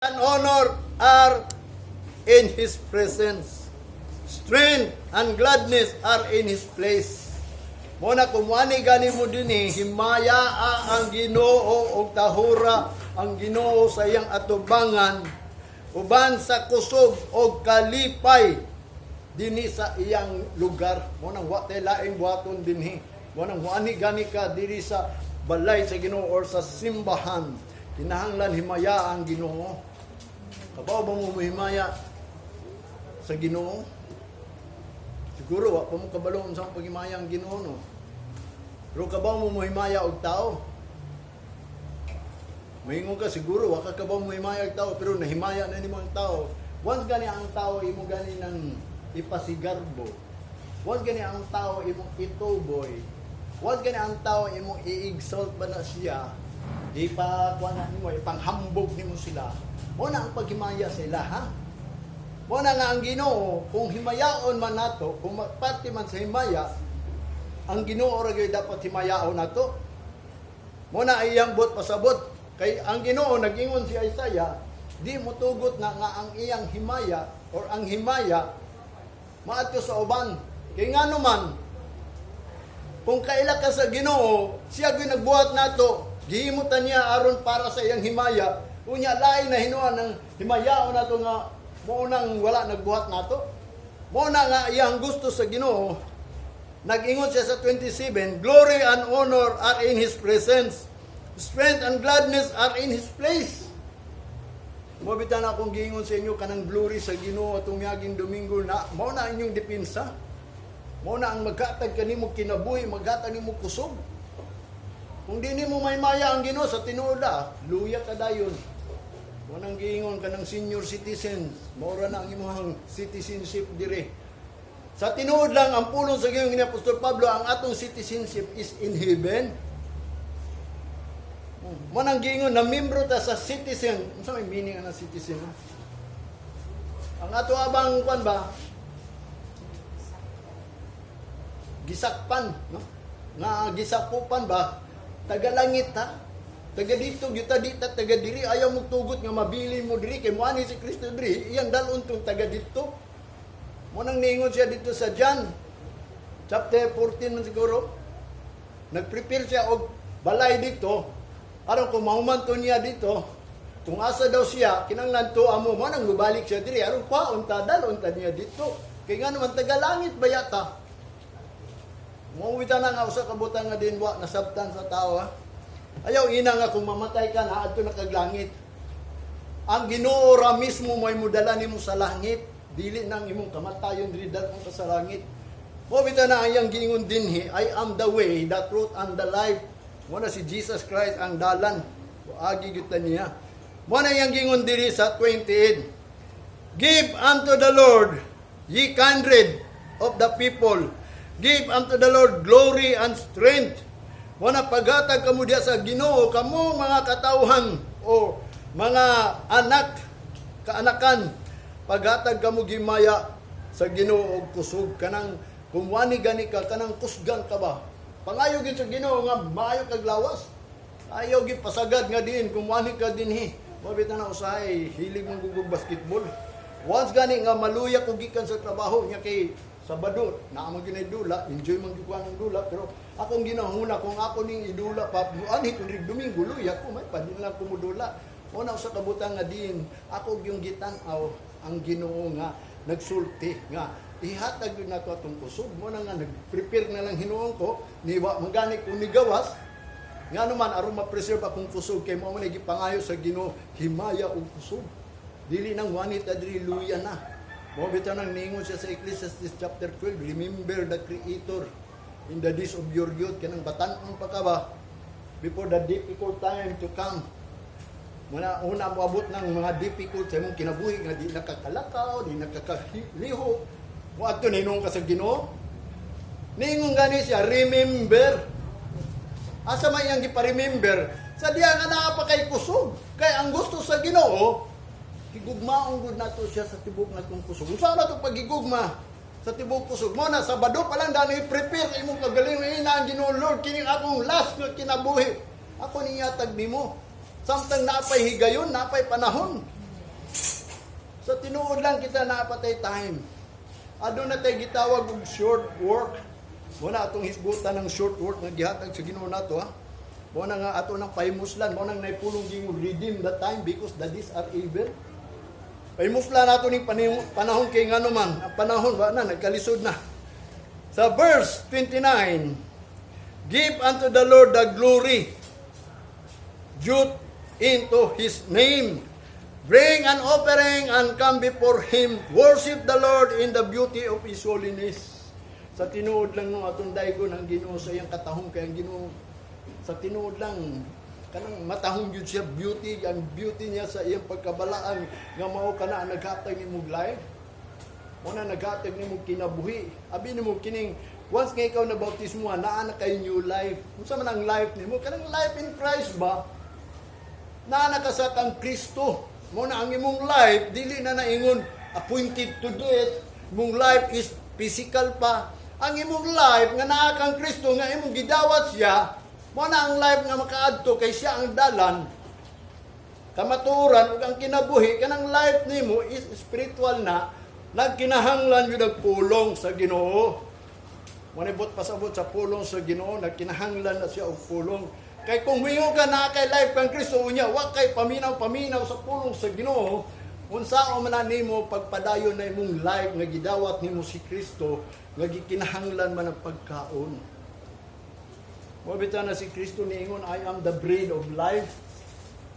And honor are in His presence. Strength and gladness are in His place. Mao na kung muani gani mo dinhi, himaya ang Ginoo og tahura ang Ginoo sa iyang atubangan uban sa kusog og kalipay dinhi sa iyang lugar. Mao nang wa tay laing buhaton dinhi. Mao nang muani gani ka diri sa balay sa Ginoo or sa simbahan, kinahanglan himaya ang Ginoo. Kabaw ba mo mohimaya sa Ginoo? Siguro wa pa mo kabalo unsa ang paghimaya ang Ginoo, no? Pero kabaw mo mohimaya og tao? Moingon ka siguro wa ka kabaw mohimaya og tao, pero nahimaya na nimo ang tao. Once gani ang tao imo gani nang ipasigarbo. Once gani ang tao imong ituboy. Once gani ang tao imong i-exalt ba na siya, ipa kuan na nimo, ipanghambog nimo sila. Mao na ang paghimaya sa ila, ha? Mao na nga ang Ginoo, kung himayaon man nato, kung parte man sa himaya, ang Ginoo ra gyud dapat himayaon nato. Mao na iyang buot pasabot. Kay ang Ginoo, nag-ingon si Isaiah, di mo tugot na nga ang iyang himaya or ang himaya maadto sa uban. Kay ngano man, kung kaila ka sa Ginoo, siya gyud nagbuhat nato, gihimo ta niya aron para sa iyang himaya. Unya lain na hinuon ng himayaon nato nga mao nang wala nagbuhat nato. Mao na nga iyang gusto sa Ginoo. Nag-ingon siya sa 27, "Glory and honor are in His presence. Strength and gladness are in His place." Mao bitaw na akong giingon sa inyo kanang glory sa Ginoo atong miaging Domingo na mao na inyong depensa. Mao na ang maghatag kanimo kinabuhi, maghatag nimo kusog. Kung di nimo mahimaya ang Ginoo sa tinuod, luya ka dayon. Mao nang giingon kanang senior citizen, mao ra na ang imong citizenship dire. Sa tinuod lang, ang pulong sa Ginoo ni Apostol Pablo, ang atong citizenship is in heaven. Mao nang giingon na membro ta sa citizen. Unsa may meaning ang citizen? No? Ang ato abang kwan ba? Gisakpan, no? Nga gisakupan ba? Taga langit ha. Taga dito gyud ta, di ta taga diri. Ayaw mo tugot nga mabilin mo diri kay moani si Kristo diri, iyang dalon tong taga dito. Mao nang niingon siya dito sa John chapter 14 man siguro. Nagprepare siya og balay dito aron kung mahuman to niya dito, kung asa daw siya, kinanglan to amo mo nang mubalik siya diri aron kwaon ta, dalon ta niya dito. Kay nga naman taga langit ba yata? Mao na nga usa ka butang nga din wa nasabtan sa tao, ha. Ayaw ina nga kung mamatay ka na adto na kag langit. Ang Ginoo ra mismo may mudala nimo sa langit. Dili nang imong kamatayon diri dalon ka sa langit. Mao bitaw na ang iyang giingon dinhi, "I am the way, the truth and the life." Mao na si Jesus Christ ang dalan. Agi gyud ta niya. Mao na iyang giingon diri sa 28. "Give unto the Lord, ye kindred of the people. Give unto the Lord glory and strength." Mao na paghatag kamo diya sa Ginoo, kamo mga katawhan o mga anak, kaanakan, paghatag kamo gimaya sa Ginoo og kusog, kanang kung wani gani ka, kanang kusgan ka ba? Pangayo gyud sa Ginoo nga maayo kag lawas. Ayaw gyud pasagad nga diin kung wani ka dinhi. Mao bitaw na usahay hilig mong gugug basketball. Once gani nga maluya ko gikan sa trabaho niya kay Sabado, naa man gyud dula, enjoy man gyud ko ang dula, pero akong ginahuna kung ako ning idula pa, ani kung Domingo luya ko, may pa din lang ko modula. Mao na usa ka butang nga diin ako yung gitan-aw ang Ginoo nga nagsulti nga ihatag yun nato atong kusog. Mao na nga nag-prepare na lang hinuon ko ni wa man gani ko nigawas, nga naman aron ma-preserve akong kusog, kay mao man ay gipangayo sa Ginoo, himaya og kusog, dili nang wani ta diri luya na. Mao bitaw nang ningon siya sa Ecclesiastes chapter 12, "Remember the Creator in the days of your youth," kanang batan-on pa ka ba, before the difficult time to come. Muna una moabot ng mga difficult sa imong kinabuhi nga di nakakalakaw, di nakakaliho. Mo adto ninong ka sa Ginoo. Ningon gani siya, "Remember." Asa man iyang gipa-remember? Sa diya nga naa pa kay kusog. Kay ang gusto sa Ginoo, higugmaon gud nato siya sa tibok natong kusog. Unsa na to paghigugma sa tibok kusog? Mao na Sabado pa lang dani prepare imong kagalingon ina ang Ginoo, "Lord, kining akong last nga kinabuhi. Ako ning ihatag nimo." Samtang napay higayon, napay panahon. Sa tinuod lang kita naa pa tay time. Aduna tay gitawag og short work. Mao na atong hisgutan ng short work nga gihatag sa Ginoo nato, ha. Mao na nga ato nang pahimuslan, mao nang naipulong gingon, "Redeem the time because the days are evil." Pahimuslan nato ning panahon kay ngano man, ang panahon ba na nagkalisod na. Sa verse 29, "Give unto the Lord the glory due into His name. Bring an offering and come before Him. Worship the Lord in the beauty of His holiness." Sa tinuod lang no, atong daygon ang Ginoo sa iyang katahong kay ang Ginoo sa tinuod lang kanang matahong gyud siya, beauty, ang beauty niya sa iyang pagkabalaan nga mao kana ang naghatag nimong life. Mao na naghatag nimo kinabuhi. Abi nimo kining once nga ikaw na bautismo, naa na kay new life. Unsa man ang life nimo? Kanang life in Christ ba? Naa na ka sa kang Kristo. Mao na ang imong life dili na naingon appointed to death. Imong life is physical pa. Ang imong life nga naa kang Kristo nga imong gidawat siya, mao na ang life nga makaadto kay siya ang dalan, kamatuoran ug ang kinabuhi. Kanang life nimo is spiritual na, nagkinahanglan yun ang pulong sa Ginoo. Manibot pasabot sa pulong sa Ginoo, nagkinahanglan na siya og pulong. Kay kung mingon ka na kay life kang Kristo, unya wa kay paminaw-paminaw sa pulong sa Ginoo, unsaon man na nimo pagpadayon na imong life nga gidawat nimo si Kristo nga gikinahanglan man ang pagkaon? Mao bitaw na si Kristo niingon, "I am the bread of life."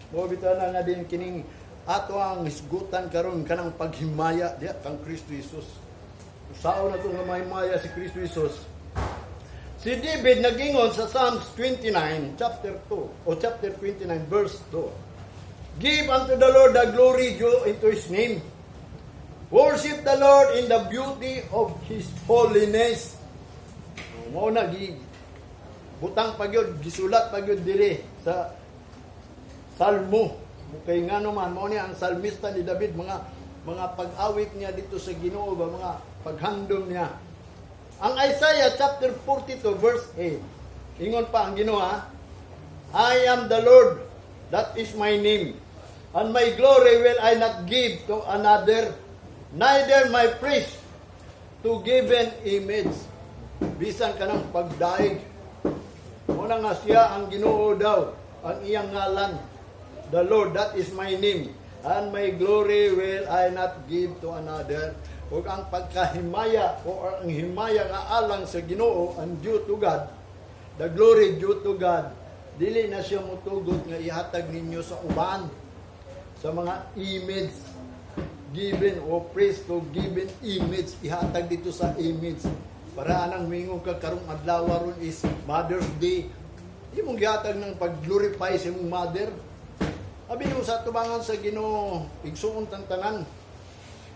Mao bitaw na nga din kining ato ang hisgutan karon, kanang paghimaya diha kang Kristo Jesus. Usaon na to nga mahimaya si Kristo Jesus? Si David nagingon sa Psalms 29 chapter 2 o chapter 29 verse 2. "Give unto the Lord the glory due into His name. Worship the Lord in the beauty of His holiness." Mao na gi butang pa gyud, gisulat pa gyud diri sa Salmo. Kay ngano man, mao ni ang salmista ni David, mga pag-awit niya dito sa Ginoo ba, mga paghandom niya. Ang Isaiah chapter 42 verse 8. Ingon pa ang Ginoo, ha? "I am the Lord, that is my name. And my glory will I not give to another, neither my praise to given image." Bisan ka ng pagdaig. Muna nga siya ang Ginoo daw, ang iyang ngalan. "The Lord, that is my name. And my glory will I not give to another." Ug ang pagkahimaya o ang himaya nga alang sa Ginoo, ang due to God, the glory due to God, dili na siya mutugot nga ihatag ninyo sa uban, sa mga image given o praise to given image, ihatag dito sa image para anang mingon ka karong adlaw ron is Mother's Day, imong gihatag ng pag-glorify sa imong mother. Abi nimo sa tubangan sa Ginoo, igsuon tang tanan,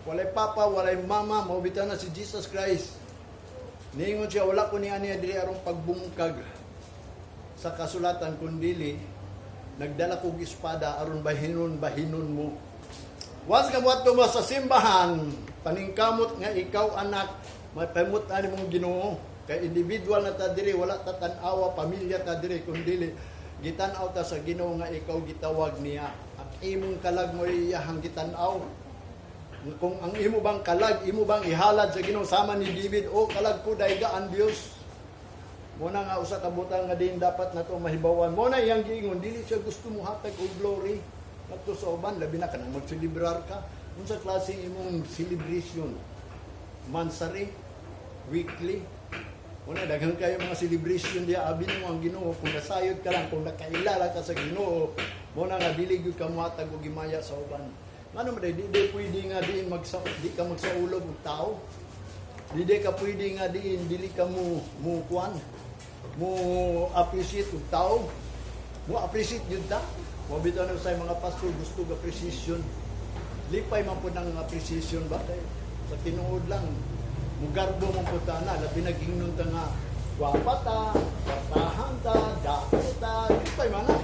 walay papa, walay mama. Mao bitaw na si Jesus Christ niingon siya, "Wala ko ni ani diri aron pagbungkag sa kasulatan, kundili nagdala kog espada aron bahinon bahinon mo." Once nga moadto mo sa simbahan, paningkamot nga ikaw anak, mapamut ani mong Ginoo. Kay individual na ta diri, wala ta tan-awa pamilya ta diri, kundi gitan-aw ta sa Ginoo nga ikaw gitawag niya. Ang imong kalag mo iyahang gitan-aw. Kung ang imo bang kalag, imo bang ihalad sa Ginoo sama ni David, "O kalag ko dayga ang Dios." Muna nga usa ka butang nga din dapat nato mahibawan. Mo na iyang giingon, dili siya gusto mo hatag og glory ngadto sa uban, labi na kanang magselebrar ka. Unsa klase imong celebration? Monthsary, weekly. Una daghan kayo mga celebration diya, abi nimo ang Ginoo kung nasayod ka lang, kung nakailala ka sa Ginoo, mo na nga dili gyud ka mohatag og himaya sa uban. Ngano man di pwede nga diin di ka magsaulog og tao. Di ka pwede nga diin dili ka mo mo kuan mo appreciate og tao. Mo appreciate gyud ta. Mo bitaw na sa mga pastor gusto og appreciation. Lipay man pud ang appreciation ba kay sa tinuod lang mugarbo man pud ta na, labi nagingnon ta nga gwapa ta, kwartahan ta, dako ta, lipay man na.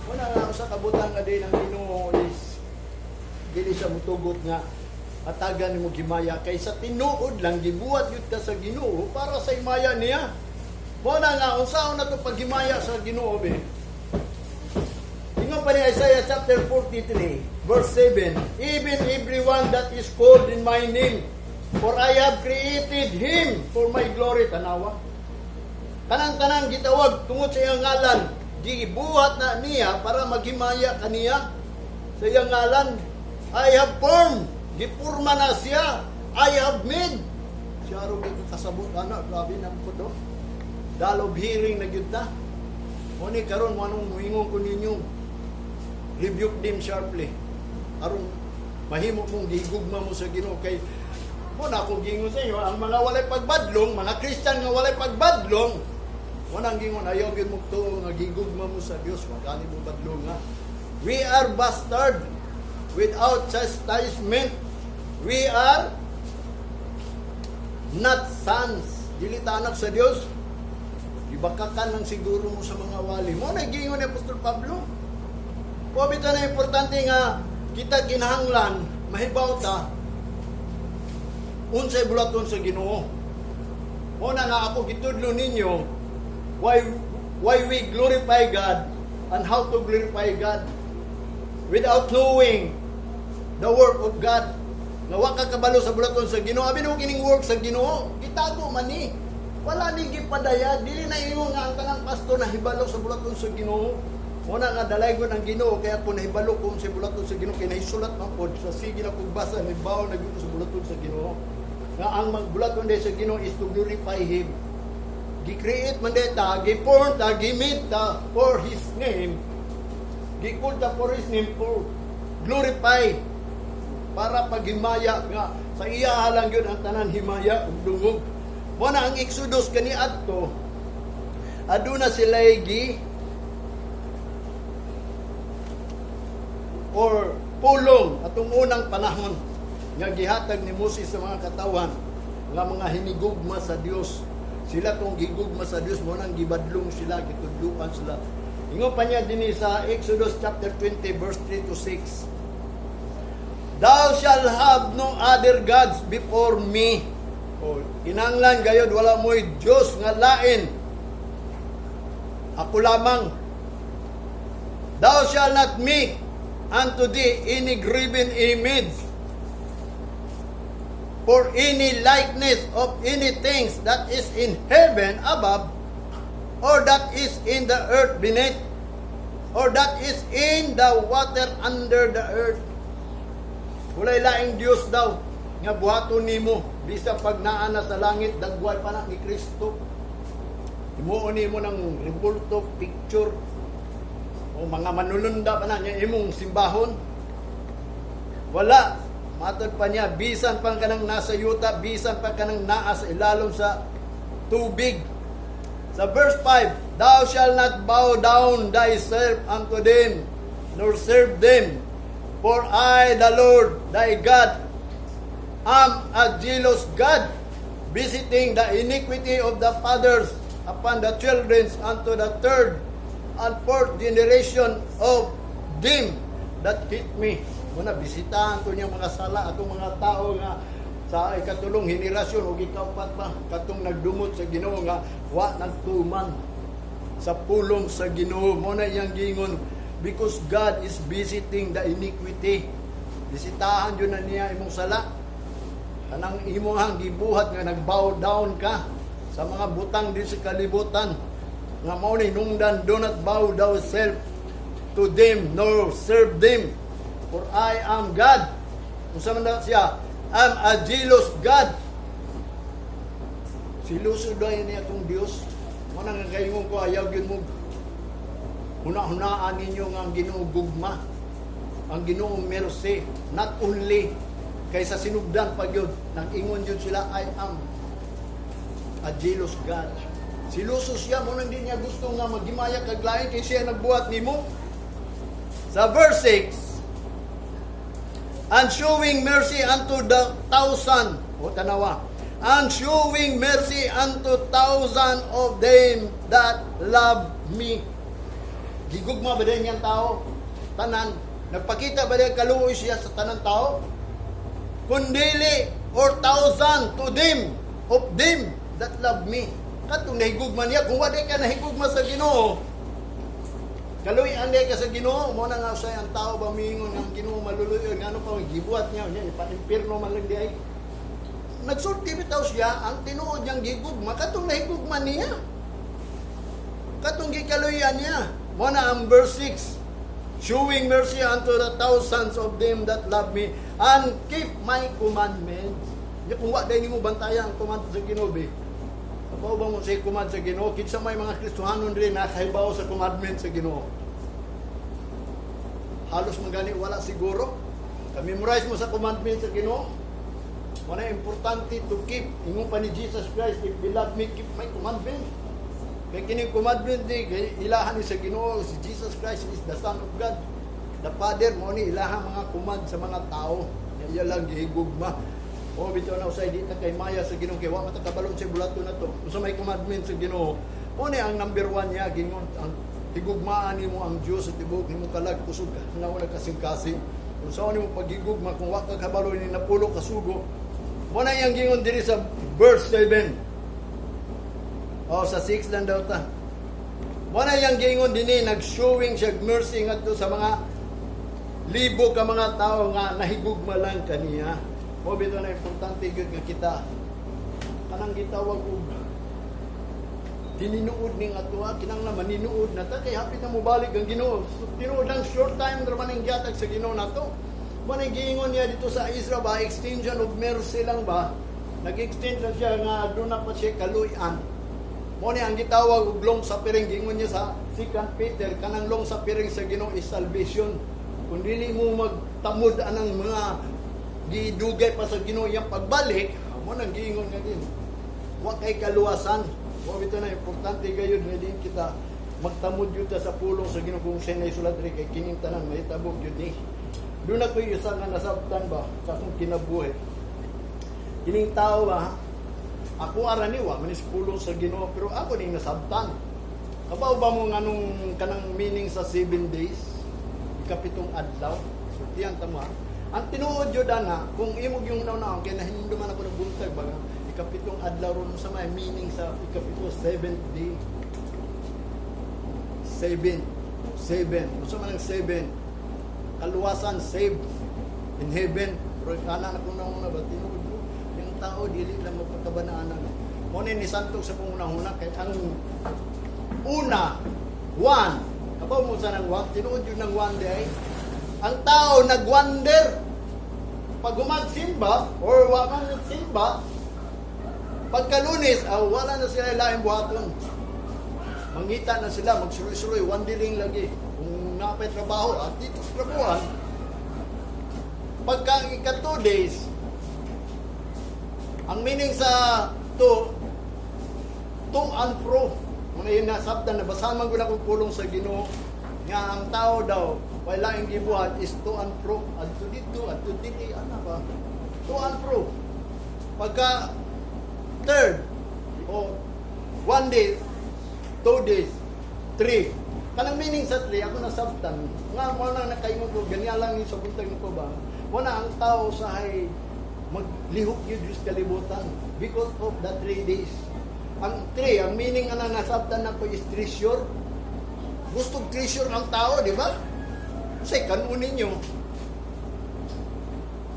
Muna nga usa ka butang nga din ang Ginoo is dili siya mutugot nga hatagan nimo himaya kay sa tinuod lang gibuhat gyud ka sa Ginoo para sa himaya niya. Mo na nga unsaon na to paghimaya sa Ginoo be? Ingon pa. ni Isaiah chapter 43, verse 7, "Even everyone that is called in my name, for I have created him for my glory." Tanawa. Kanang-tanang gitawag tungod sa iyang ngalan, gibuhat na niya para maghimaya kaniya sa iyang ngalan. I have formed, gipurma na siya. I have made. Siya ro gyud kasabot ana, grabe na po do. Dull of hearing na gyud ta. Mao ni karon mo anong muingon ko ninyo. Rebuke them sharply. Aron mahimo mong gihigugma mo sa Ginoo kay mo na akong giingon sa inyo, ang mga walay pagbadlong, mga Christian nga walay pagbadlong, mo nang gingon, ayaw gyud mo tuo nga gigugma mo sa Dios, wa gani mo badlong nga. We are bastard without chastisement. We are not sons. Dili ta anak sa Dios. Ibakakan lang siguro mo sa mga wali. Mo na giingon ni Apostol Pablo. Mao bitaw na importante nga kita kinahanglan mahibaw ta unsay bulaton sa Ginoo. Mo na nga ako gitudlo ninyo why we glorify God and how to glorify God without knowing the work of God. Nga wa ka kabalo sa bulaton sa Ginoo. Abi no kining work sa Ginoo, gitago man ni. Wala ni gipadayag, dili na ingon nga ang tanang pastor na hibalo sa bulaton sa Ginoo. Mo na nga dalaygon ang Ginoo kaya kung nahibalo ko sa bulaton sa Ginoo kay nahisulat man pod sa sige na kog basa, nibaw na gyud ko sa bulaton sa Ginoo. Nga ang magbulaton sa Ginoo is to glorify Him. Gi-create man ta, gi-form ta, gi-made ta for His name. Gi-call ta for His name for glorify, para paghimaya nga sa iya lang yun ang tanan himaya ug dungog. Mo na ang Exodus kaniadto, aduna sila gi or pulong atong unang panahon nga gihatag ni Moses sa mga katawhan nga mga hinigugma sa Dios. Sila tong gigugma sa Dios, mo nang gibadlong sila, gitudluan sila. Ingon pa niya dinhi sa Exodus chapter 20 verse 3 to 6. "Thou shalt have no other gods before me." O, kinanglan gayod wala mo'y Diyos nga lain. Ako lamang. "Thou shalt not make unto thee any graven image for any likeness of any things that is in heaven above, or that is in the earth beneath, or that is in the water under the earth." Walay laing Dios daw nga buhaton nimo bisa pag naa na sa langit, dagway pa na ni Kristo. Himuon nimo ng rebulto, picture o mga manulunda pa na niya imong simbahon. Wala. Matod pa niya, bisan pa kanang nasa yuta, bisan pa kanang naa sa ilalom sa tubig. Sa verse 5, "Thou shalt not bow down thyself unto them, nor serve them. For I, the Lord thy God, am a jealous God, visiting the iniquity of the fathers upon the children unto the third and fourth generation of them that hate me." Muna bisitahan to niya mga sala atong mga tao nga sa ikatulong henerasyon o ikaupat pa katong nagdumot sa Ginoo nga wa nagtuman sa pulong sa Ginoo. Mo na iyang giingon because God is visiting the iniquity. Bisitahan yun na niya imong sala. Kanang imong gibuhat nga nag-bow down ka sa mga butang di sa kalibutan. Nga mao ni nungdan, do not bow thyself to them nor serve them. For I am God. Unsa man na siya? I'm a jealous God. Siluso dayon niya atong Dios. Mo nang kaingon ko, ayaw gyud mo huna-hunaan ninyo nga ang Ginoo gugma. Ang Ginoo mercy, not only kay sa sinugdan pa gyud nag-ingon gyud sila, "I am a jealous God." Siluso siya mo nang di niya gusto nga maghimaya kag lain kay siya nagbuhat nimo. Sa verse 6, "And showing mercy unto the thousand," o tanawa, "and showing mercy unto thousand of them that love me." Gigugma ba din niyang tao? Tanan. Nagpakita ba din kaluoy siya sa tanan tao? Kundili or thousand to them of them that love me. Katong nahigugma niya, kung wala ka nahigugma sa Ginoo, Kaluy-an ka sa Ginoo. Mo na nga usay ang tao ba miingon ang Ginoo maluluyon, ngano pa gibuhat niya niya ipa-impierno man lang di ay. Nagsulti bitaw siya, ang tinuod niyang gigugma katong nahigugma niya. Katong gikaluyan niya. Mo na ang verse 6. "Showing mercy unto the thousands of them that love me and keep my commandments." Nya kung wa day nimo bantayan ang command sa Ginoo be. Kabaw ba mo sa command sa Ginoo? Kinsa may mga Kristohanon diri nakahibaw sa commandment sa Ginoo? Halos man gani wala siguro. Ka-memorize mo sa commandment sa Ginoo? Wala, importante to keep. Ingon pa ni Jesus Christ, "If you love me, keep my commandment." Kay kining commandment ni kay ilahan ni sa Ginoo, si Jesus Christ is the Son of God. The Father mo ni ilahan mga command sa mga tao. Nga iya lang gihigugma. O bitaw na usay di ta kay maya sa Ginoo kay wa man ta kabalon sa bulaton na to. Unsa may commandment sa Ginoo? Mo ni ang number one niya gingon ang higugmaan nimo ang Dios sa tibuok nimo kalag, kusog ka na wala kasing-kasing. Kung saan nimo paghigugma kung wa ka kabalo ni napulo ka sugo. Mo na iyang gingon diri sa verse 7. O sa 6 lang daw ta. Mo na iyang gingon dinhi, nag-showing siya mercy ngadto sa mga libo ka mga tao nga nahigugma lang kaniya. Mo bitaw na importante gyud nga kita kanang gitawag og tininuod ning atoa, kinahanglan maninuod na ta kay hapit na mobalik ang Ginoo. So, tinuod lang, short time ra man ang gihatag sa Ginoo nato. Mo na giingon niya dito sa Israel ba, extension of mercy lang ba? Nag-extend lang siya nga doon na pa siya kaluy-an. Mo ni ang gitawag og long suffering, giingon niya sa 2 Peter, kanang long suffering sa Ginoo is salvation. Kung dili mo magtamod anang mga gidugay pa sa Ginoo iyang pagbalik, mo nang giingon nga din. Wa kay kaluwasan. Mo bitaw na importante gayud nga din kita magtamod yun ta sa pulong sa Ginoo kung siya naisulat diri kay kining tanan mahitabo gyud ni. Doon ako yung isa nga nasabtan ba sa akong kinabuhi. Kining tao ba, ako ara ni wa man is pulong sa Ginoo pero ako ning nasabtan. Kabaw ba mo nganong kanang meaning sa 7 days? Ikapitong adlaw. Sultihan ta mo ha. Ang tinuod jud ana, kung imo yung naon kay nahinumduman ako ng buntag ba, ikapitong adlaw ron sa may meaning sa ikapito, seventh day. Seven. Seven. Unsa man ang seven? Kaluwasan, save in heaven. Pero ana na kung nauna ba, tinuod mo, yung tao dili lang magpagkabanaanan. Mo ni santog sa kong unahuna kay ang una, one. Kabaw mo sa nang one, tinuod yun ng one day. Ang tao nagwonder pag humagsimba or wa man nagsimba, pagka Lunes, ah, wala na sila laing buhaton. Mangita na sila, magsuloy-suloy, wandering lagi. Kung napay trabaho, at dito sa trabuhan, pagka ika 2 days, ang meaning sa two, to and fro. Muna yun nasabtan, nabasa man gud akong pulong sa Ginoo nga ang tao daw, wala yung gibuhat is to and fro. Adto dito, adto dili, ano ba? To and fro. Pagka third, o one day, 2 days, three. Kanang meaning sa three, ako nasabtan, nga mo na nakaingon ko, ganyan lang yung sa buntag ko ba? Wala ang tao sa hay maglihok yun sa kalibutan because of the 3 days. Ang three, ang meaning ana nasabtan nako is treasure. Gusto treasure ang tao, di ba? Kasi kanunin ninyo.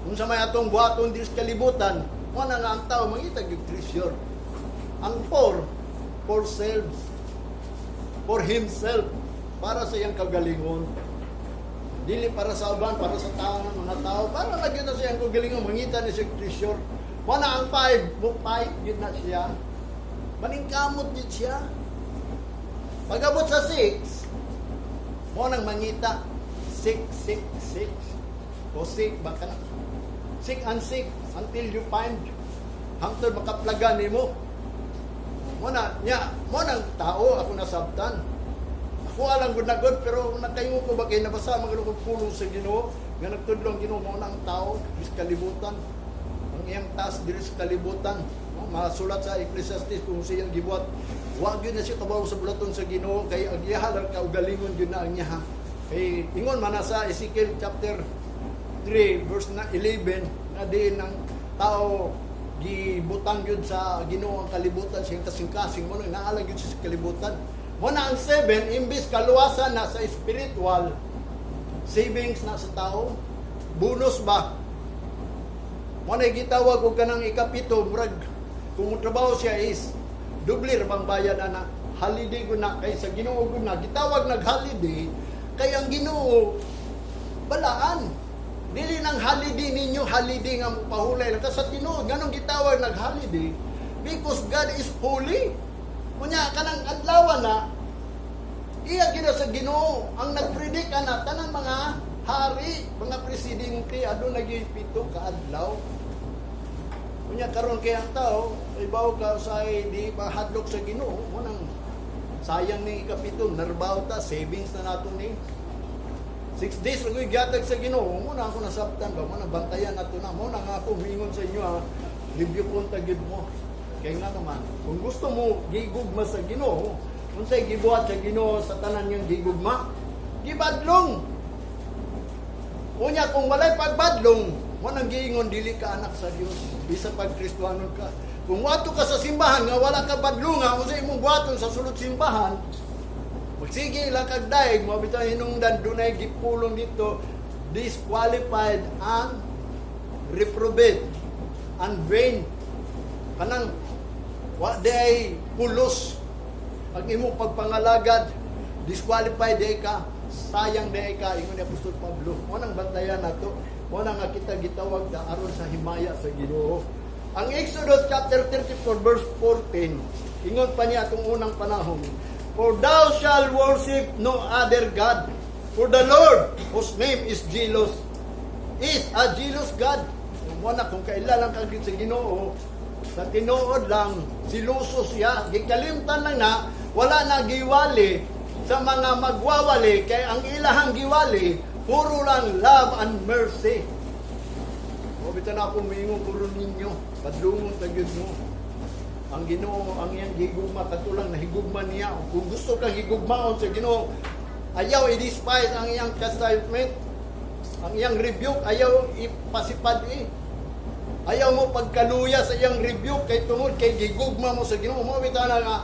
Kung sa may atong buhaton diri sa kalibutan, mo na nga ang tao mangita yung treasure. Ang four, for selves, for himself, para sa iyang kagalingon. Dili para sa uban, para sa tao ng mga tao, para lang yun na sa iyang kagalingon, mangita ni siya treasure. Wala ang five, mo five, yun na siya. Maningkamot yun siya. Pag-abot sa six, mo nang mangita, six, six, six. O six, baka na. Seek and seek until you find. Hangtod makaplagan nimo. Mo na, nya, mo nang tao ako nasabtan. Ako alang gud na good pero nakaingon ko ba kay nabasa man gud ko pulong sa Ginoo nga nagtudlo ang Ginoo mo na ang tao sa kalibutan. Ang iyang task diri sa kalibutan. No, masulat sa Ecclesiastes kung siyang gibuhat. Wa gyud na siya kabaw sa bulaton sa Ginoo kay ang iya lang kaugalingon gyud na ang iya. Kay ingon man na sa Ezekiel chapter 3 verse na 11 nga diin ang tao gibutang gyud sa Ginoo ang kalibutan siyang kasing-kasing mo nang naalang gyud siya sa kalibutan. Mo na ang 7, imbis kaluwasan na sa spiritual, savings na sa tao, bonus ba? Mo na gitawag og kanang ikapito, murag kung trabaho siya is doble ra bang bayad ana, holiday ko na kay sa Ginoo gud na gitawag nag holiday kay ang Ginoo balaan. Dili nang holiday ninyo, holiday nga pahulay lang ka sa tinuod. Nganong gitawag nag holiday? Because God is holy. Unya kanang adlaw na iya gina sa Ginoo ang nagpredict ana, tanang mga hari, mga presidente, aduna gyud 7 ka adlaw. Unya karon kay ang tao, ibaw ka sa di pa hadlok sa Ginoo, mo nang sayang ning ikapito, narbaw ta, savings na nato ni. 6 days ra ko'y gihatag sa Ginoo, mo na ako nasabtan ba, mo na bantayan nato na, mo na nga ako mingon sa inyo ha, review konta gyud mo. Kaya nga naman, kung gusto mo gigugma sa Ginoo, unsay gibuhat sa Ginoo sa tanan niyang gigugma? Gibadlong. Unya kung walay pagbadlong, mo nang giingon dili ka anak sa Dios, bisa pag Kristohanon ka. Kung wato ka sa simbahan nga wala ka badlonga, unsa imong buhaton sa sulod simbahan? Magsige lang kag daig, mo bitaw hinungdan dunay gipulong dito, disqualified and reprobate and vain. Kanang wa day pulos ang imong pagpangalagad, disqualified day ka, sayang day ka, ingon ni Apostol Pablo. Mo nang bantayan nato, mo na nga kita gitawag da aron sa himaya sa Ginoo. Ang Exodus chapter 34 verse 14, ingon pa niya atong unang panahon, "For thou shalt worship no other God, for the Lord, whose name is jealous, is a jealous God." Mo na kung kaila lang kag sa Ginoo, sa tinuod lang, siluso siya, gikalimtan lang na, wala na giwali sa mga magwawali, kay ang ilahang giwali, puro lang love and mercy. O bitaw na ako miingon puro ninyo, padlungon ta gyud mo. Ang Ginoo ang iyang gigugma, kadto lang nahigugma niya. Kung gusto kang higugmaon sa Ginoo, ayaw i-despise ang iyang chastisement, ang iyang rebuke, ayaw ipasipad eh. Ayaw mo pagkaluya sa iyang rebuke kay tungod kay gigugma mo sa Ginoo. Mo bitaw na nga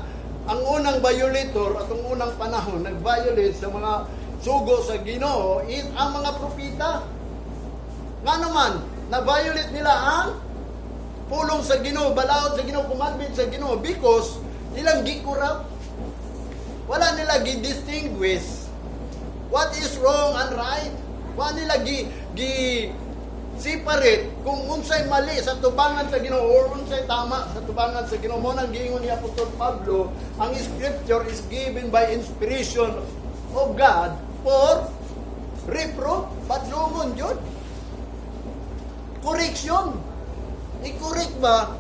ang unang violator at ang unang panahon nag-violate sa mga sugo sa Ginoo is ang mga propeta. Nga naman, na-violate nila ang pulong sa Ginoo, balaod sa Ginoo, commandment sa Ginoo because ilang gikurap. Wala nila gi-distinguish what is wrong and right. Wala nila gi separate kung unsay mali sa tubangan sa Ginoo or unsay tama sa tubangan sa Ginoo. Mo nang giingon ni Apostol Pablo, ang scripture is given by inspiration of God for reproof, padlungon jud. Correction. I-correct ba?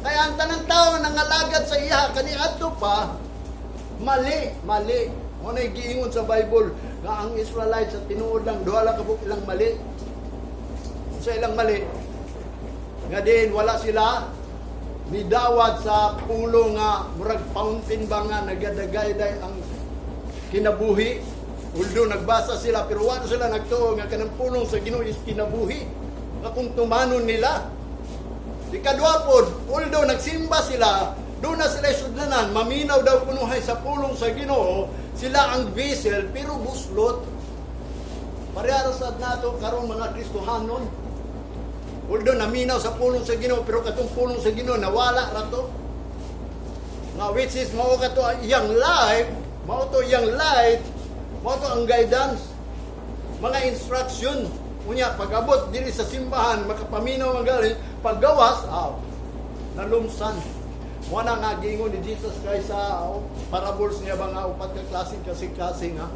Kaya ang tanang tao nangalagad sa iya kaniadto pa mali, mali. Mo na giingon sa Bible nga ang Israelites sa tinuod lang duha lang kabuk ilang mali. Sa ilang mali nga din wala sila nidawat sa pulo nga murag fountain ba nga nagadagay ang kinabuhi. Although nagbasa sila, pero wala sila nagtuo nga kanang pulong sa Ginoo is kinabuhi nga kung tumanon nila. Ikadua pod, although nagsimba sila, doon na sila sudlanan, maminaw daw kunuhay sa pulong sa Ginoo, sila ang vessel pero buslot. Parehara sad nato karon mga Kristohanon. Although naminaw sa pulong sa Ginoo, pero katong pulong sa Ginoo nawala ra to. Nga which is mao kato ang iyang life, mao to iyang light, mao to ang guidance, mga instruction. Unya pag-abot diri sa simbahan, makapaminaw ang galing, paggawas, nalumsan. Mo na nga giingon ni Jesus Christ sa parables niya ba nga upat ka klaseng kasing-kasing ha.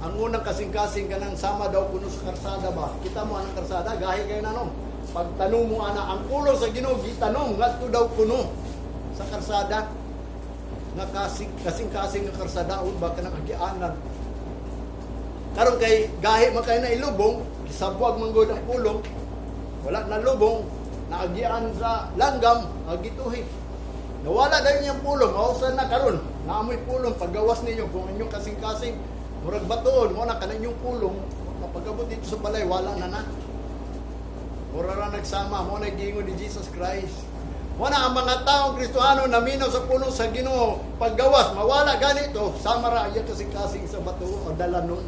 Ang unang kasing-kasing kanang sama daw kuno sa karsada ba. Kita mo anang karsada, gahi kayo na no. Pagtanom mo ana ang pulong sa Ginoo gitanom ngadto daw kuno sa karsada. Nga kasing-kasing nga karsadaon ba kanang agianan. Karon kay gahi man kay na ilubong, gisabwag man gud ang pulong. Wala na lubong, naagian sa langgam, agituhi. Nawala dayon niyang pulong, mausan na karon. Naamoy pulong paggawas ninyo kung inyong kasing-kasing murag batuon mo na kanan inyong pulong, pagabot dito sa balay wala na na. Mura ra nagsama mo na giingon ni Jesus Christ. Wala ang mga taong Kristohano naminaw sa pulong sa Ginoo, paggawas mawala ganito sama ra iya kasing-kasing sa bato o dalanon.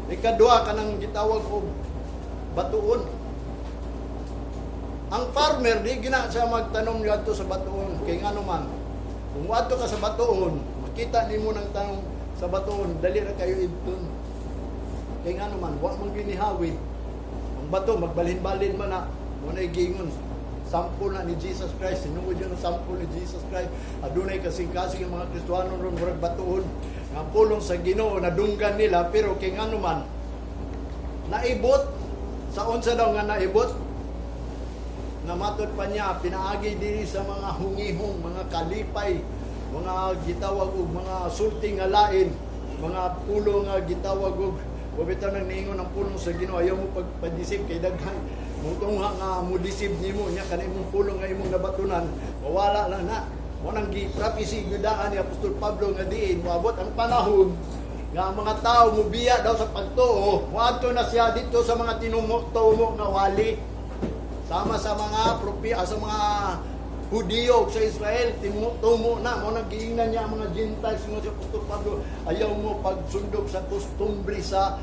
Ikadua, kanang gitawag og batuon. Ang farmer, di gina siya magtanom ngadto sa batuon kay ngano man, kung adto ka sa batuon, makita nimo ng tanom sa batuon, dali ra kayo idton. Kay ngano man, wa man ginihawi. Ang bato magbalhin-balhin man na. Mo na giingon sample na ni Jesus Christ, sinuod yun ang sample ni Jesus Christ. Adunay kasing-kasing ang mga Kristohano ron, murag batuon nga pulong sa Ginoo nadunggan nila, pero kay ngano man naibot sa unsa daw nga naibot nga matod pa niya pinaagi diri sa mga hungihong, mga kalipay, mga gitawag og mga sulti nga lain, mga pulong nga gitawag og wa bitaw nang niingon ang pulong sa Ginoo. Ayaw mo pagpa-deceive kay daghan mutungha nga mo deceive nimo nya kanang imong pulong nga imong nabatunan, mawala lang na. Mo nang gi-prophecy gyudaan ni Apostol Pablo nga diin moabot ang panahon nga ang mga tao mubiya daw sa pagtuo, moadto na siya dito sa mga tinumo-tumo nga wali. Sama sa mga sa mga Hudiyo sa Israel, tinumo na mo nang giingnan niya ang mga Gentiles nga si Apostol Pablo, ayaw mo pagsundog sa kostumbre sa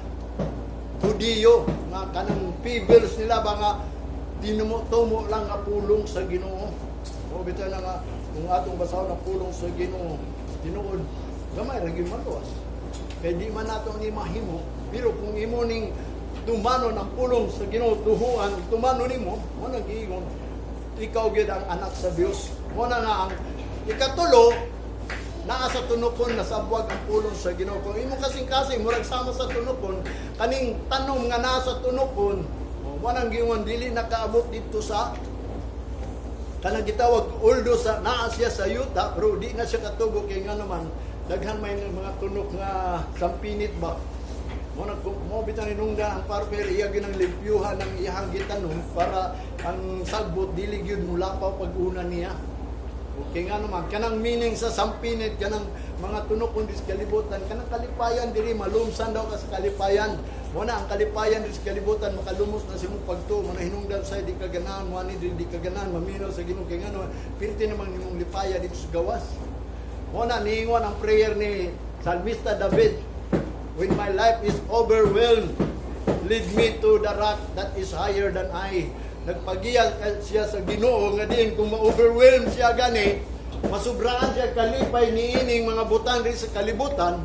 Hudiyo nga kanang fables nila ba nga tinumo-tumo lang nga pulong sa Ginoo. O bitaw na nga kung atong basahon ang pulong sa Ginoo, tinuod gamay ra gyud maluwas. Kay di man nato ni mahimo, pero kung imo ning tumanon ang pulong sa Ginoo, tuhuan, tumanon nimo, mo nang giingon ikaw gyud ang anak sa Dios. Mo na nga ang ikatulo, naa sa tunokon nasabwag ang pulong sa Ginoo. Kung imo kasing-kasing murag sama sa tunokon, kaning tanom nga naa sa tunokon, oh, mo nang giingon dili nakaabot dito sa kanang gitawag although sa naa siya sa yuta, pero di na siya katugo kay nga naman daghan may mga tunok nga sampinit ba. Mo nag mo bitaw ninungda ang farmer, iya ginang limpyuhan ang iyang gitanom para ang sagbot dili gyud mulapaw pag una niya. Okay nga naman, kanang meaning sa sampinit, kanang mga tunokon di sa kalibutan, kanang kalipayan diri, malumsan daw ka sa kalipayan. Mo na ang kalipayan diri sa kalibutan, makalumos na sa imong pagtuo, mo na hinungdan sa di ka ganahan, mo ani di, di ka ganahan, maminaw sa Ginoo kay ngano, pirti namang nimong lipaya dito sa gawas. Mo na niingon ang prayer ni Salmista David, "When my life is overwhelmed, lead me to the rock that is higher than I." Nagpagiya siya sa Ginoo nga din kung ma-overwhelm siya gani, masubraan siya kalipay niining mga butang rin sa kalibutan.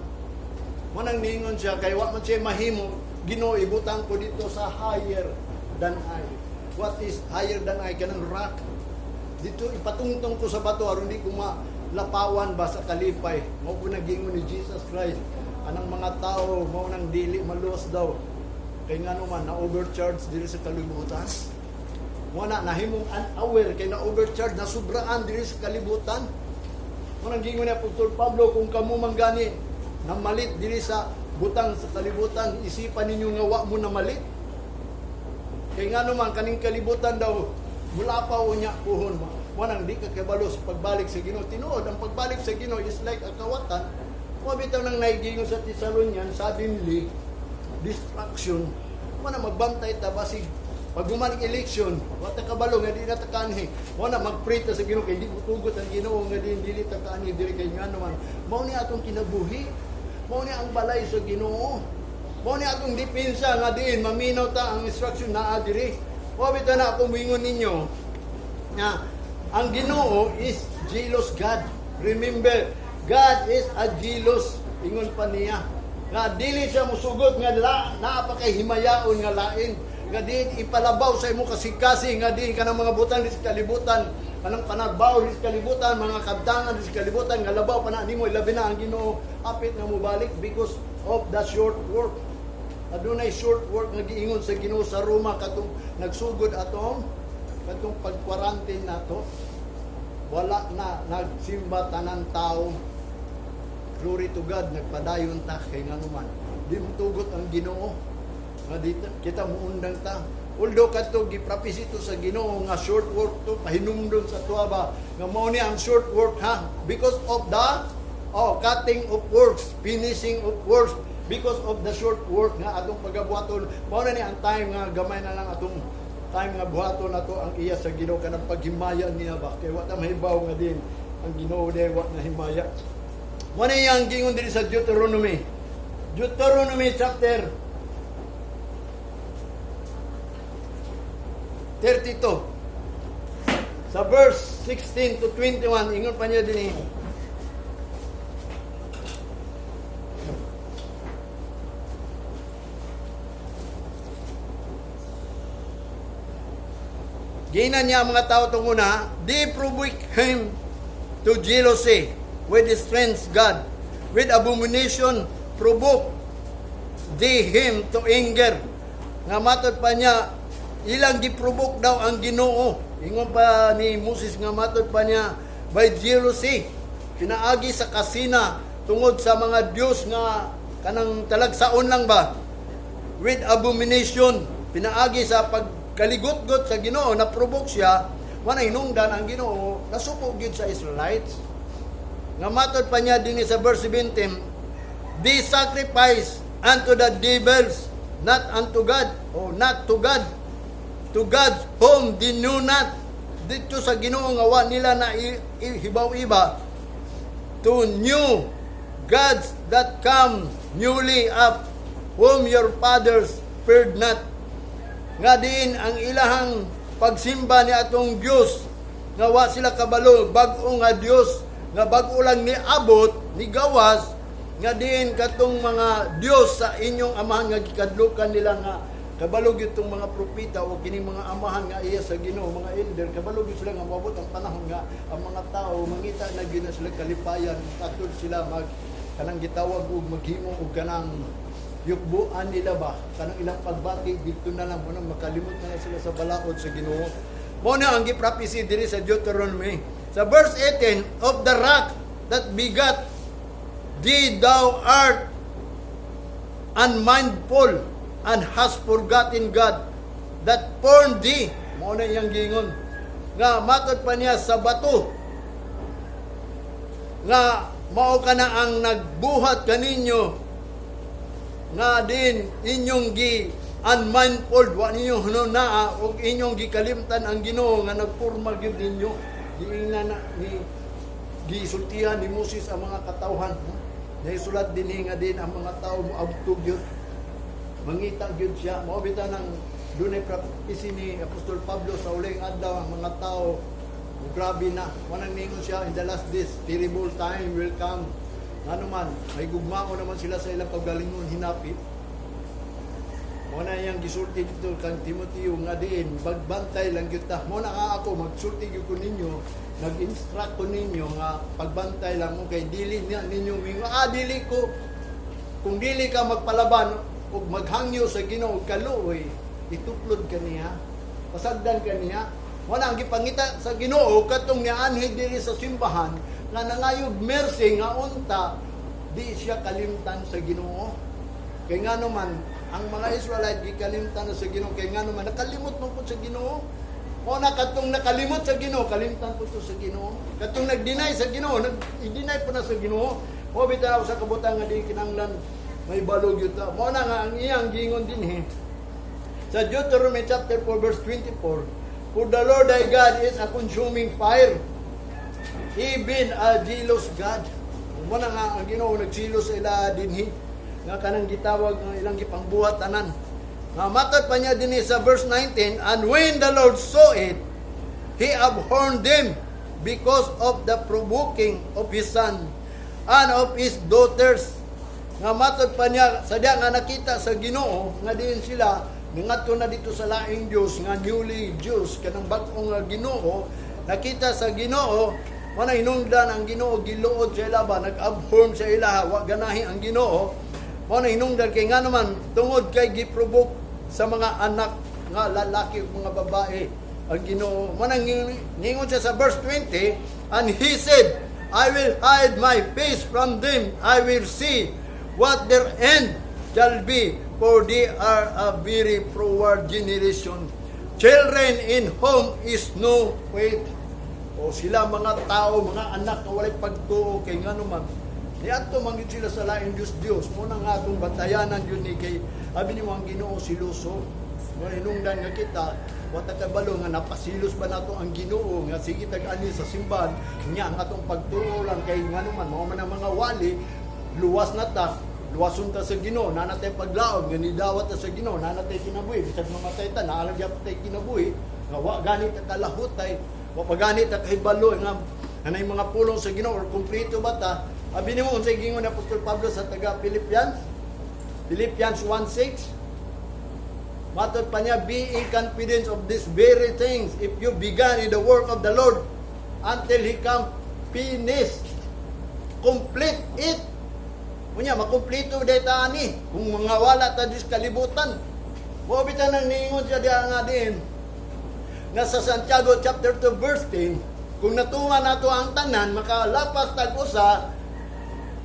Manang niingon siya kay wa man siya mahimo, "Ginoo, ibutang ko dito sa higher than I." What is higher than I? Kanang rock. Dito ipatungtong ko sa bato aron di ko malapawan ba sa kalipay. Mao po nagingon ni Jesus Christ. Anang mga tao mao nang dili maluwas daw. Kay ngano man na overcharge diri sa kalibutan. Mo na nahimong unaware kay na overcharge, na sobraan diri sa kalibutan. Mo nang gingon ni Apostol Pablo, kung kamo man gani namalit diri sa butang sa kalibutan, isipan ninyo nga wa mo namalit. Kay ngano man kaning kalibutan daw mula pa unya puhon. Mo nang di ka kabalo sa pagbalik sa Ginoo. Tinuod ang pagbalik sa Ginoo is like a kawatan. Mo bitaw nang naigingon sa Thessalonian, suddenly destruction. Mo na magbantay ta basig pag human election, wa ta kabalo nga di na ta kanhi. Mo na mag-pray ta sa Ginoo kay di mutugot ang Ginoo nga di dili ta kanhi diri kay ngano man. Mao ni atong kinabuhi. Mao ni ang balay sa Ginoo. Mao ni atong depensa nga diin maminaw ta ang instruction naa diri. Wa bitaw na ako moingon ninyo nga ang Ginoo is jealous God. Remember, God is a jealous, ingon pa niya. Nga dili siya musugot nga la, naa pa kay himayaon nga lain. Nga diin ipalabaw sa imong kasing-kasing nga diin kanang mga butang di sa kalibutan, kanang panagbaw di sa kalibutan, mga kabtangan di sa kalibutan nga labaw pa na nimo, ilabi na ang Ginoo apit nga mobalik because of the short work. Adunay short work nga giingon sa Ginoo sa Roma katong nagsugod atong katong pag-quarantine nato. Wala na nagsimba tanan tao. Glory to God, nagpadayon ta kay ngano man di mo tugot ang Ginoo nga dito kita muundang ta. Although kadto gi-prophesy to sa Ginoo nga short work to, pahinumdum sa tuwa ba nga mao ni ang short work ha, because of the cutting of works, finishing of works, because of the short work nga atong pagabuhaton. Mao na ni ang time nga gamay na lang atong Time nga buhaton nato ang iya sa Ginoo, kanang paghimaya niya ba, kay wa ta mahibaw nga din ang Ginoo day wa na himaya. Mo na iyang gingon diri sa Deuteronomy. Deuteronomy chapter 32. Sa verse 16 to 21, ingon pa niya din eh. Giingnan niya ang mga tao tong una, "They provoke him to jealousy with strange God, with abomination provoke they him to anger." Nga matod pa niya, ilang giprovoke daw ang Ginoo. Ingon pa ni Moses nga matod pa niya, by jealousy, pinaagi sa kasina tungod sa mga Dios nga kanang talagsaon lang ba, with abomination, pinaagi sa pagkaligotgot sa Ginoo, na provoke siya. Wala hinungdan ang Ginoo nasuko gyud sa Israelites. Nga matod pa niya dinhi sa verse 17, "They sacrifice unto the devils, not unto God," or not to God, to God whom they knew not, dito sa Ginoo nga wa nila na hibaw iba, to new gods that come newly up, whom your fathers feared not. Nga diin ang ilahang pagsimba ni atong Dios nga wa sila kabalo, bag-o nga Dios nga bag-o lang niabot ni gawas, nga diin katong mga Dios sa inyong amahan nga gikadlukan nila, nga kabalo gyud tong mga propeta o kining mga amahan nga iya sa Ginoo, mga elder, kabalo gyud sila nga moabot ang panahon nga ang mga tao mangita na gyud na sila kalipayan, atol sila mag kanang gitawag og maghimo og kanang yukbuan nila ba, kanang ilang pagbati dito na lang mo makalimot na lang sila sa balaod sa Ginoo. Mo na ang giprophesy diri sa Deuteronomy sa verse 18, "Of the rock that begat thee thou art unmindful and has forgotten God that formed thee." Mo na iyang gingon nga matod pa niya sa bato nga mao ka na ang nagbuhat kaninyo, nga din inyong gi unmindful, wa ninyo hununaa ug inyong gikalimtan ang Ginoo nga nagporma gyud ninyo. Giingnan na ni, gisultihan ni Moses ang mga katawhan, no? Naisulat dinhi nga din ang mga tao moabtog gyud, mangita gyud siya. Mao bitaw nang dunay prophecy ni Apostol Pablo sa uling adlaw ang mga tao grabe na. Wanang ningon siya, in the last days terrible time will come. Ngano man, may gugmao naman sila sa ilang pagalingon hinapit. Mo na iyang gisulti dito kang Timoteo nga diin bagbantay lang gyud ta. Mo na nga ako magsulti gyud ko ninyo, nag-instruct ko ninyo nga pagbantay lang mo kay dili niya ninyo mingo, ah, dili ko. Kung dili ka magpalaban ug maghangyo sa Ginoo og kaluoy, ituplod ka niya, pasagdan ka niya. Wala ang gipangita sa Ginoo katong nianhi diri sa simbahan nga nangayog mercy nga unta di siya kalimtan sa Ginoo. Kay ngano man ang mga Israelite gikalimtan na sa Ginoo, kay ngano man nakalimot man pud sa Ginoo. O na katong nakalimot sa Ginoo, kalimtan pud to sa Ginoo. Katong nag-deny sa Ginoo, nag-deny po na sa Ginoo. O bitaw sa kabutan nga di kinahanglan may balog yun ta. Mo na nga ang iyang gingon dinhi sa Deuteronomy chapter 4 verse 24, "For the Lord thy God is a consuming fire, even a jealous God." Mo na nga ang Ginoo nagsilos sa ila dinhi nga kanang gitawag nga ilang gipangbuhat tanan. Nga matod pa niya dinhi sa verse 19, "And when the Lord saw it, he abhorred them because of the provoking of his son and of his daughters." Nga matod pa niya sadya nga nakita sa Ginoo nga diin sila nangadto na dito sa laing Dios nga newly Dios, kanang bag-o nga Ginoo, nakita sa Ginoo, wala hinungdan ang Ginoo, giluod sa ila ba, nag-abhor sa ila, wa ganahi ang Ginoo. Mo na hinungdan kay nga naman tungod kay giprovoke sa mga anak nga lalaki ug mga babae ang Ginoo. Mo nang ningon siya sa verse 20, "And he said, I will hide my face from them. I will see what their end shall be, for they are a very froward generation, children in whom is no faith." O sila mga tao, mga anak na walay pagtuo, kay ngano man niadto man gyud sila sa laing Dios Dios. Mo na nga atong bantayanan yun ni kay abi nimo ang Ginoo siluso. Mo hinungdan nga kita Wa ta kabalo nga napasilos ba nato ang Ginoo nga sige tag ani sa simbahan nya ang atong pagtuo lang kay ngano man mao man ang mga wali, luwas na ta, luwason ta sa Ginoo, naa na tay paglaom nga nidawat ta sa Ginoo, naa na tay kinabuhi bisag mamatay ta, naa lang gyapon tay kinabuhi nga wa gani ta kalahutay, wa pa gani ta kahibalo nga anay mga pulong sa Ginoo or kumpleto ba ta. Abi nimo unsay giingon ni Apostol Pablo sa taga Philippians, Philippians 1:6. Matod pa niya, "Be in confidence of these very things. If you began in the work of the Lord until He come, finish. Complete it." Unya, makumpleto diay ta ani kung mga wala ta dis kalibutan. Mao bitaw nang niingon siya diha nga din nga sa Santiago chapter 2 verse 10, kung natuman nato ang tanan, makalapas tag usa,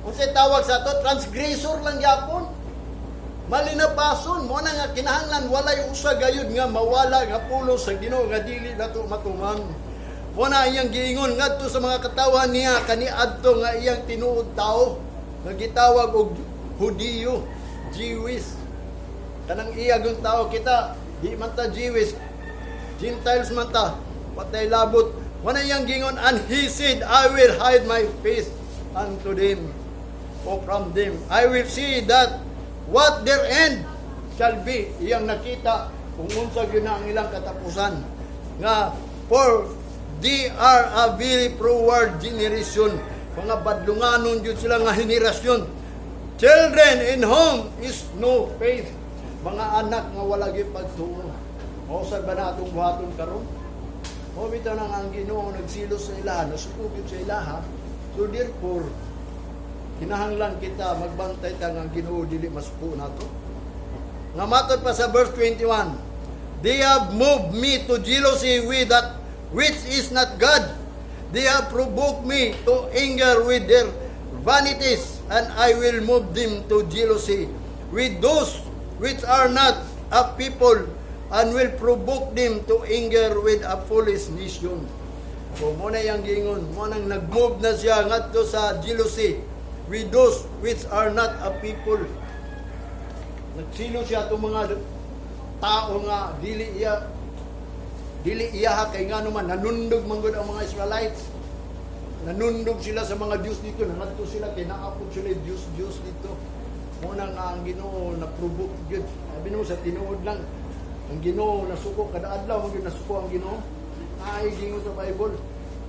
unsay tawag sa ato? Transgressor lang gyapon. Malinapason mo na nga kinahanglan walay usa gayud nga mawala nga pulong sa Ginoo nga dili nato matuman. Mo na iyang giingon ngadto sa mga katawhan niya kaniadto nga iyang tinuod tao nga gitawag og Hudiyo, Jewish. Kanang iyagong tao, kita di man ta Jewish, Gentiles man ta, patay labot. Mo na iyang giingon, "And he said, I will hide my face unto them o from them. I will see that what their end shall be." Iyang nakita kung unsa gyud na ang ilang katapusan. Nga, "For they are a very froward generation." Mga badlunganon gyud sila nga henerasyon. "Children in whom is no faith." Mga anak nga wala gyud pagtuo. Mao sad ba na atong buhaton karon? Mao bitaw nang ang Ginoo nagsilos sa ilaha, nasuko gyud sa ilaha. So therefore, kinahanglan kita magbantay ta nga ang Ginoo dili masuko nato. Nga matod pa sa verse 21, "They have moved me to jealousy with that which is not God. They have provoked me to anger with their vanities, and I will move them to jealousy with those which are not a people, and will provoke them to anger with a foolish nation." So, mo na iyang giingon, mo nang nag-move na siya ngadto sa jealousy with those which are not a people. Nagsilo siya itong mga tao nga dili iya ha, kay ngano man nanundog man gud ang mga Israelites. Nanundog sila sa mga Diyos dito, nangadto sila kay naapod sila yung Diyos Diyos dito. Mo na nga ang Ginoo na provoke gyud. Sabi no sa tinuod lang, ang Ginoo nasuko kada adlaw man gyud nasuko ang Ginoo. Ay gingon sa Bible,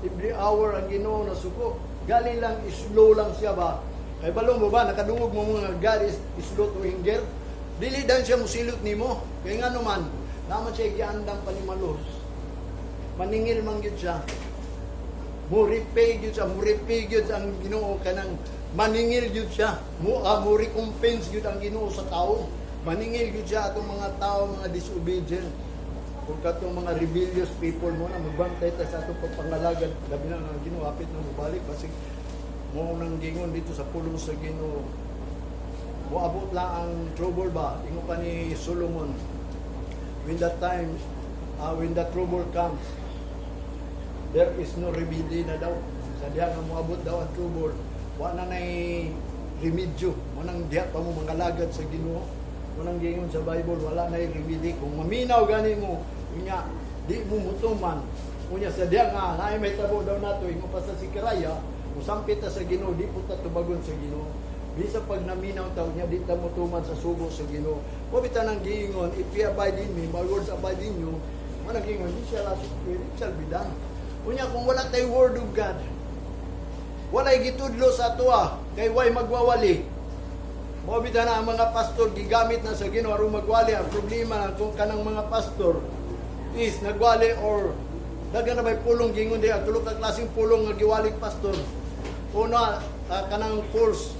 every hour ang Ginoo nasuko. Gali lang slow lang siya ba. Kay balo mo ba, nakadungog mo mga God is slow to anger. Dili dan siya musilot nimo. Kay ngano man, naman siya giandam panimalos. Maningil man gyud siya. Mo repay gyud siya, mo repay gyud ang Ginoo kanang maningil gyud siya. Mo recompense gyud ang Ginoo sa tao. Maningil gyud siya atong mga tao, mga disobedient. Kung katong mga rebellious people mo na magbantay ta sa atong pagpangalagad, labi na ang Ginoo hapit na mobalik, basig mo nang gingon dito sa pulong sa Ginoo. Moabot lang ang trouble ba? Ingon pa ni Solomon, when the trouble comes, there is no remedy na daw. Sa diha nga moabot daw ang trouble, wa na nay remedyo. Mo nang diha pa mo mangalagad sa Ginoo. Mo nang giingon sa Bible, wala nay remedy. Kung maminaw gani mo, unya di mo mutuman. Unya sa diha nga naay may tabo daw nato, ingon pa sa Zechariah, musampit ta sa Ginoo, di po ta tubagon sa Ginoo. Bisa pag naminaw ta niya, di ta mutuman sa sugo sa Ginoo. Wa bitaw nang giingon, "If ye abide in me, my words abide in you," mo nang giingon, "Ye shall ask, it shall be done." Unya kung wala tay word of God, walay gitudlo sa atoa, kay way magwawali. Mo bitaw na ang mga pastor gigamit na sa Ginoo aron magwali. Ang problema na kung kanang mga pastor is nagwali or daghan na may pulong gingon diha, tulo ka klaseng pulong nga giwalig pastor. Una, kanang false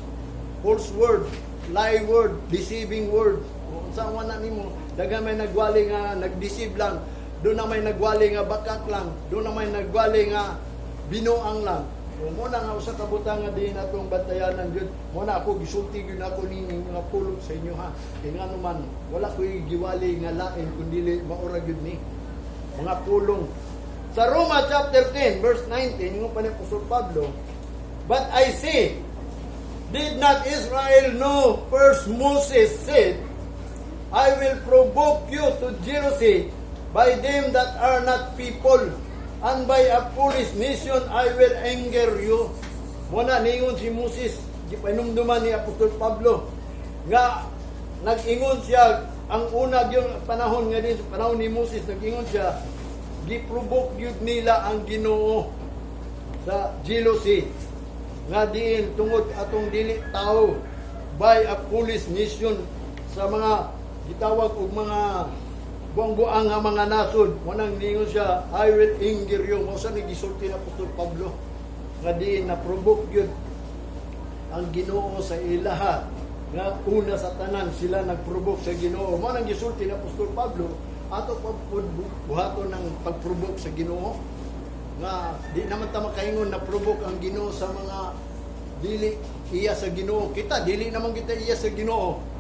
word, lie word, deceiving word. Kung unsa man na nimo, daghan may nagwali nga nag-deceive lang. Doon na may nagwali nga bakak lang. Doon na may nagwali nga binuang lang. O mo na nga usa ka butang nga di natong bantayanan jud. Mo na ako gisulti gyud ako ning mga pulong sa inyo ha. Kay ngano man wala ko'y giwali nga lain kun dili maura gyud ni mga pulong. Sa Roma chapter 10 verse 19, ingon pa ni Apostol Pablo, "But I say, did not Israel know? First Moses said, 'I will provoke you to jealousy By them that are not people, and by a foolish nation I will anger you. Muna ningon si Moses, gipanumduman ni Apostol Pablo, nga nag-ingon siya, ang una yung panahon nga din, sa panahon ni Moses, nag-ingon siya, giprovoke gyud nila ang Ginoo sa jealousy nga diin tungod atong dili tao, by a foolish nation, sa mga gitawag og mga buang-buang nga mga nasod. Wanang ningon siya, "I will anger you." Mao sa ni gisulti na Apostol Pablo nga diin na provoke gyud ang Ginoo sa ilaha, nga una sa tanan sila nagprovoke sa Ginoo. Mao nang gisulti ni Apostol Pablo, ato pa pud buhaton ng pag-provoke sa Ginoo, nga di naman ta makaingon na provoke ang Ginoo sa mga dili iya sa Ginoo. Kita dili naman kita iya sa Ginoo.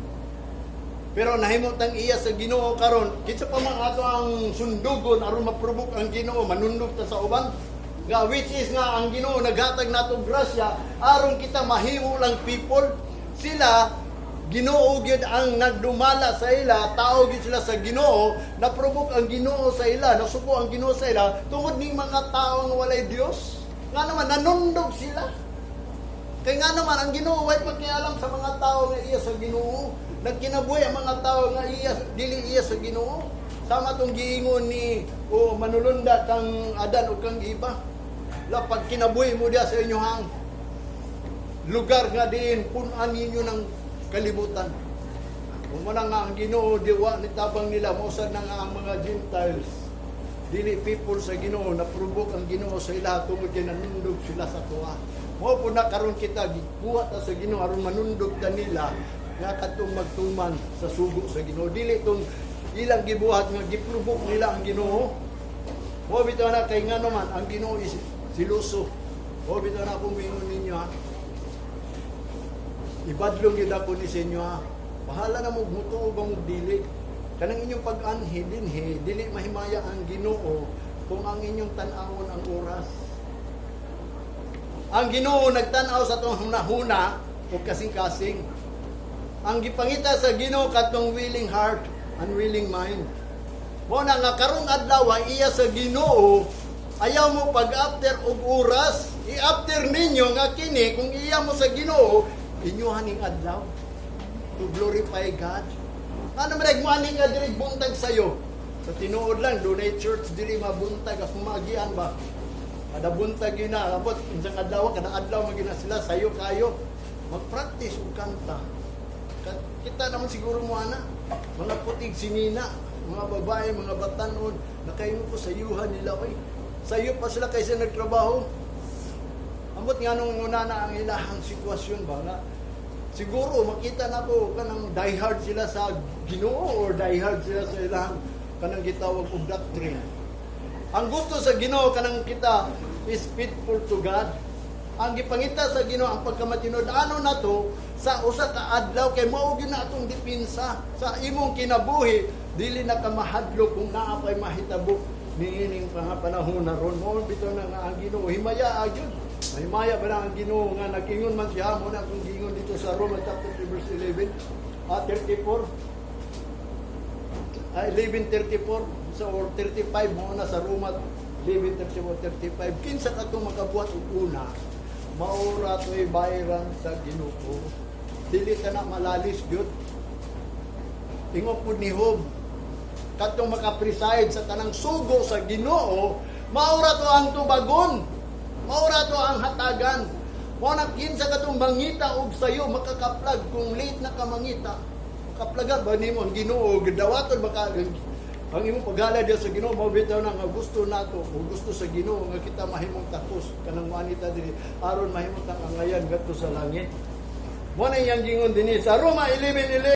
Pero nahimo tang iya sa Ginoo karon, kinsa pa man ato ang sundugon aron ma-provoke ang Ginoo, manundog ta sa uban? Nga which is nga ang Ginoo naghatag nato grasya aron kita mahimo lang people. Sila, Ginoo gyud ang nagdumala sa ila, tao gyud sila sa Ginoo, na-provoke ang Ginoo sa ila, nasuko ang Ginoo sa ila tungod ning mga tao nga walay Dios. Nga naman nanundog sila. Kay nga naman ang Ginoo way pakialam sa mga tao nga iya sa Ginoo. Nagkinabuhi ang mga tao nga iya dili iya sa Ginoo. Sama tong giingon ni o manulunda kang Adan o kang Iba. La pag kinabuhi mo diya sa inyong lugar nga diin punan ninyo ng kalibutan. Kung na nga ang Ginoo diwa ni tabang nila, mao sad na nga ang mga Gentiles dili people sa Ginoo, na provoke ang Ginoo sa ila tungod kay nanundog sila sa tuwa. Mao po na karon kita gikuha ta sa Ginoo aron manundog ta nila nga kadtong magtuman sa sugo sa Ginoo. Dili tong ilang gibuhat nga giprovoke nila ang Ginoo. Mao bitaw na kay ngano man ang Ginoo is siluso. Mao bitaw na akong mingon ninyo, ha. Ibadlong gyud ako ni sa inyo, ha. Bahala na mo mutuo ba mo dili. Kanang inyong pag-anhi dinhi, dili mahimaya ang Ginoo kung ang inyong tan-awon ang oras. Ang Ginoo nagtan-aw sa atong hunahuna o kasing-kasing. Ang gipangita sa Ginoo katong willing heart and willing mind. Mo na nga karong adlaw iya sa Ginoo, ayaw mo pag-after og oras, i-after ninyo nga kini kung iya mo sa Ginoo, inyohan ning adlaw to glorify God. Ano man mo ani nga diri buntag sayo? Sa tinuod lang, dunay church diri mabuntag ako maagian ba? Kada buntag yun na, abot, unsang adlaw, kada adlaw man gyud na sila, sayo kayo. Mag-practice og kanta. Kita naman siguro mo ana, mga putig sinina, mga babae, mga batanon, nakaingon ko sa yuhan nila, oy. Sayo pa sila kaysa nagtrabaho. Ambot nga nung una na ang ilahang sitwasyon ba nga siguro makita na ko kanang diehard sila sa Ginoo or diehard sila sa ilahang kanang gitawag og doctrine. Ang gusto sa Ginoo kanang kita is faithful to God. Ang gipangita sa Ginoo ang pagkamatinud ano na to sa usa ka adlaw kay mao gyud na atong depensa sa imong kinabuhi, dili na ka mahadlok kung naa pay mahitabo niining mga panahon na ron. Mo bitaw na nga ang Ginoo himaya gyud. Mahimaya ba na ang Ginoo nga nag-ingon man siya mo na akong giingon dito sa Romans chapter 3 verse 11, 34, 11:34 sa or 35 mo na sa Roma 11:34 35, kinsa katong makabuhat og una, maura to'y bayran sa Ginoo. Dili ta na malalis gyud. Ingon pud ni Job, katong makapreside sa tanang sugo sa Ginoo, maura to ang tubagon, maura to ang hatagan. Mo na kinsa katong mangita og sayo makakaplag kung late na ka mangita. Makaplagan ba nimo ang Ginoo, gidawaton maka ang imong paghalad diya sa Ginoo? Mao bitaw na nga gusto nato o gusto sa Ginoo nga kita mahimong takos kanang manita diri aron mahimong tang angayan ngadto sa langit. Mo na iyang gingon dinhi sa Roma 11:11.